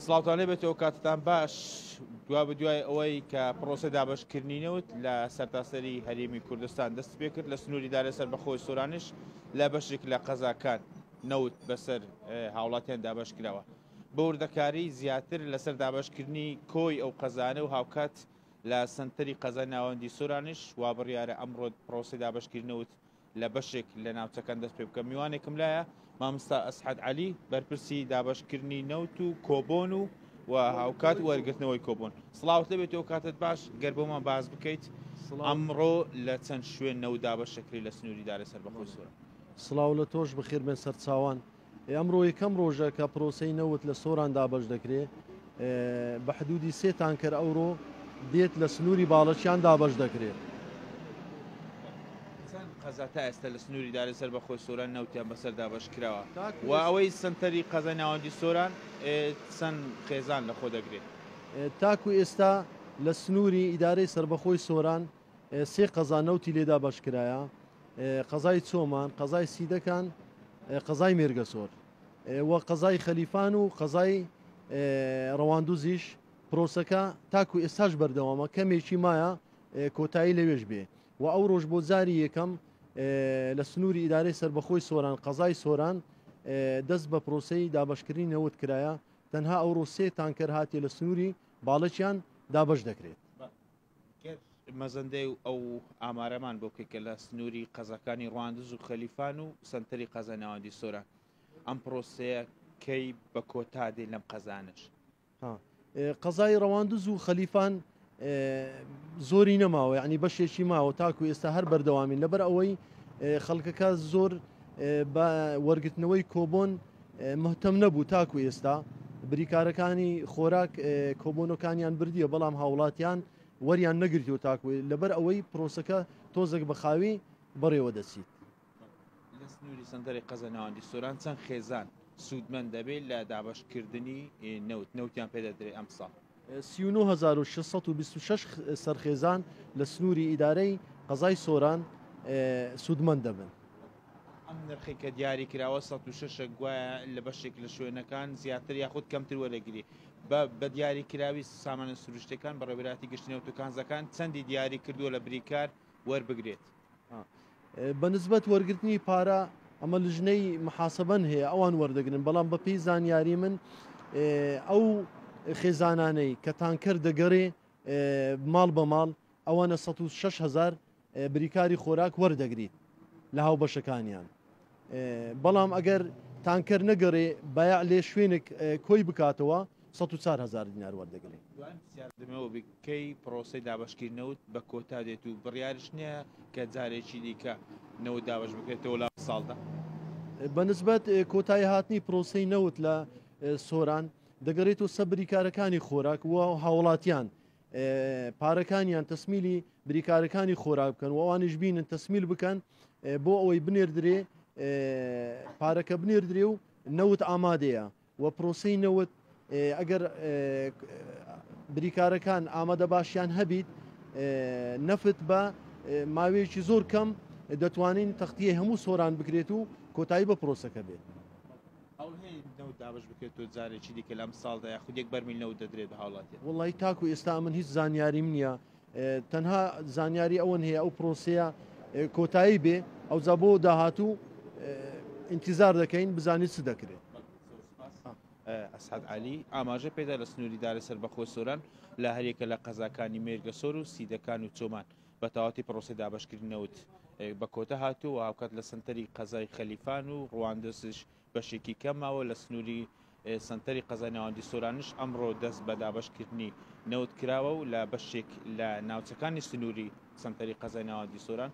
سڵاوتان لێبێتەوە کاتتان باش دوا بەدوای ئەوەی کە پرۆسەی دابەشکردنی نەوت لە سەرتاسەری هەرێمی کوردستان دەست پێکرد لە سنووری دارە سەر بەخۆی سۆرانش لە بەشێک لە قەزاکان نەوت بەسەر هاوڵاتیان دابەش کراوە بە وردەکاری زیاتر لەسەر دابەشکردنی کۆی ئەو قەزانە و هاوکات لە سنتەری قەزای ناوەندی سۆرانش وا بڕیارە ئەمڕۆ پرۆسەی دابەشکردنی نەوت لە بەشێک لە ناوچەکان دەست پێ بکەم میوانێکم لایە مامۆستا ئەسحەد عەلی بەرپرسی دابەشکردنی نەوت و کۆبۆن و و هاوکات وەرگرتنەوەی کۆبۆن سڵاوت لەبێت و کاتت باش گەر بۆمان باس بکەیت ئەمڕۆ لە چەند شوێن نەوت دابەشەکری لە سنووری دارە سەربەخۆی سۆران. سڵاو لە تۆش بەخێربێن سەرچاوان. ئەمڕۆ یەکەم ڕۆژە کە پرۆسەی نەوت لە سۆران دابەش دەکرێ بە حدودی سێ تانکەر ئەوڕۆ دێت لە سنووری باڵەچیان دابەش دەکرێت. چەند قەزا تا ئێستا لە سنووری دارە سەر بەخۆی سۆران نەوتیان بەسەر دابەش کراوە و ئەوەی سەنتەری قەزای ناوەندی سۆران چەند خێزان لەخۆ دەگرێت؟ تاکو ئێستا لە سنووری ئیدارەی سەربەخۆی سۆران سێ قەزا نەوتی لێ دابەش کرایە، قەزای چۆمان، قەزای سیدەکان، قەزای مێرگەسۆر و قەزای خەلیفان و قەزای ڕەواندوزیش پرۆسەکە تاکو ئێستاش بەردەوامە کەمێکی مایە کۆتایی لەوێش بێ و ئەو ڕۆژ بۆ جاری یەکەم لە سنووری ئیدارەی سەربەخۆی سۆران قەزای سۆران دەست بە پرۆسەی دابەشکردنی نەوت کرایە تەنها ئەوڕۆ سێ تانکەر هاتیە لە سنووری باڵەکیان دابەش دەکرێت. گەر مەزەندەی ئەو ئامارەمان بۆ بکەیت کە لە سنووری قەزاکانی ڕواندز و خەلیفان و سەنتەری قەزای ناوەندی سۆران ئەم پرۆسەیە کەی بە کۆتا دێ لەم قەزانەش؟ قەزای ڕەواندز و خەلیفان زۆری نەماوە یعنی بەشێکی ماوە تاکو ئێستا هەر بەردەوامین لەبەر ئەوەی خەڵکەکە زۆر بە وەرگرتنەوەی کۆبۆن مهتەم نەبوو تاکو ئێستا بریکارەکانی خۆراک کۆبۆنەکانیان بردیە بەڵام هاوڵاتیان وەریان نەگرتووە تاکو لەبەر ئەوەی پرۆسەکە تۆزێک بە خاوی بەڕێوە دەچیت. لە سنووری سەنتەری قەزای ناوەندی سۆران چەند خێزان سوودمەند دەبێت لە دابەشکردنی نەوت نەوتیان پێدەدرێت ئەمساڵ؟ 39,626 سەرخێزان لە سنووری ئیدارەی قەزای سۆران سوودمەند دەبن. ئەم نرخەی کە دیاری کراوە 106 ە گوایە لە بەشێک لە شوێنەکان زیاتر یاخود کەمتر وەرەگری بە بە دیاری کراوی سامانە سروشتەکان بەڕێوەبەرایەتی گشتی نەوت و کانزاکان چەندی دیاری کردووە لە بریکار وەربگرێت؟ بە نسبەت وەرگرتنی پارە ئەمە لژنەی محاسبەن هەیە ئەوان وەردەگرن بەڵام بە پێی زانیاری من ئەو خێزانانەی کە تانکەر دەگەڕێ ماڵ بە ماڵ ئەوانە 106 هزار بریکاری خۆراک وەردەگریت لە هاوبەشەکانیان بەڵام ئەگەر تانکەر نەگەڕێ بایع لێ شوێنێک کۆی بکاتەوە 104 هزار دینار وەردەگرێت. دوایین پرسیار دەمەوە بێ کەی پرۆسەی دابەشکردنی نەوت بە کۆتا دێت و بڕیاریش نییە کە جارێکی دیکە نەوت دابەش بکرێتەوە لە ساڵدا؟ بە نسبەت کۆتایی هاتنی پرۆسەی نەوت لە سۆران دەگەڕێتەوە سەر بریکارەکانی خۆراک و هاوڵاتیان پارەکانیان تەسمیلی بریکارەکانی خۆراک بکەن و ئەوانیش بینن تەسمیل بکەن بۆ ئەوەی بنێردرێ پارەکە بنێردرێ و نەوت ئامادەیە و پرۆسەی نەوت ئەگەر بریکارەکان ئامادە باشیان هەبیت نەفت بە ماوەیەکی زۆر کەم دەتوانین تەختیە هەموو سۆران بکرێت و کۆتایی بە پرۆسەکە بێت. هەوڵ هەیە نەوت دابەش بکرێت و جارێکی دیکە لەم ساڵدا یاخود یەک بەرمیل نەوت دەدرێت بە هاوڵاتیان؟ وەڵی تاکو ئێستا من هیچ زانیاریم نییە تەنها زانیاری ئەوەن هەیە ئەو پرۆسەیە کۆتایی بێ ئەوجا بۆ داهاتوو ئینتیزار دەکەین بزانین چ دەکرێت. ئەسعەد عەلی ئاماژە پێدا لە سنووری دارە سەربەخۆی سۆران لە هەریەکە لە قەزاکانی مێرگەسۆر و سیدەکان و چۆمان بە تەواوەتی پرۆسەی دابەشکردنی نەوت بە کۆتا هاتووە و هاوکات لە سەنتەری قەزای خەلیفان و ڕواندزش بەشێکی کەم ماوە لە سنووری سەنتەری قەزای ناوەندی سۆرانش ئەمڕۆ دەست بە دابەشکردنی نەوت کراوە و لە بەشێک لە ناوچەکانی سنووری سەنتەری قەزای ناوەندی سۆران.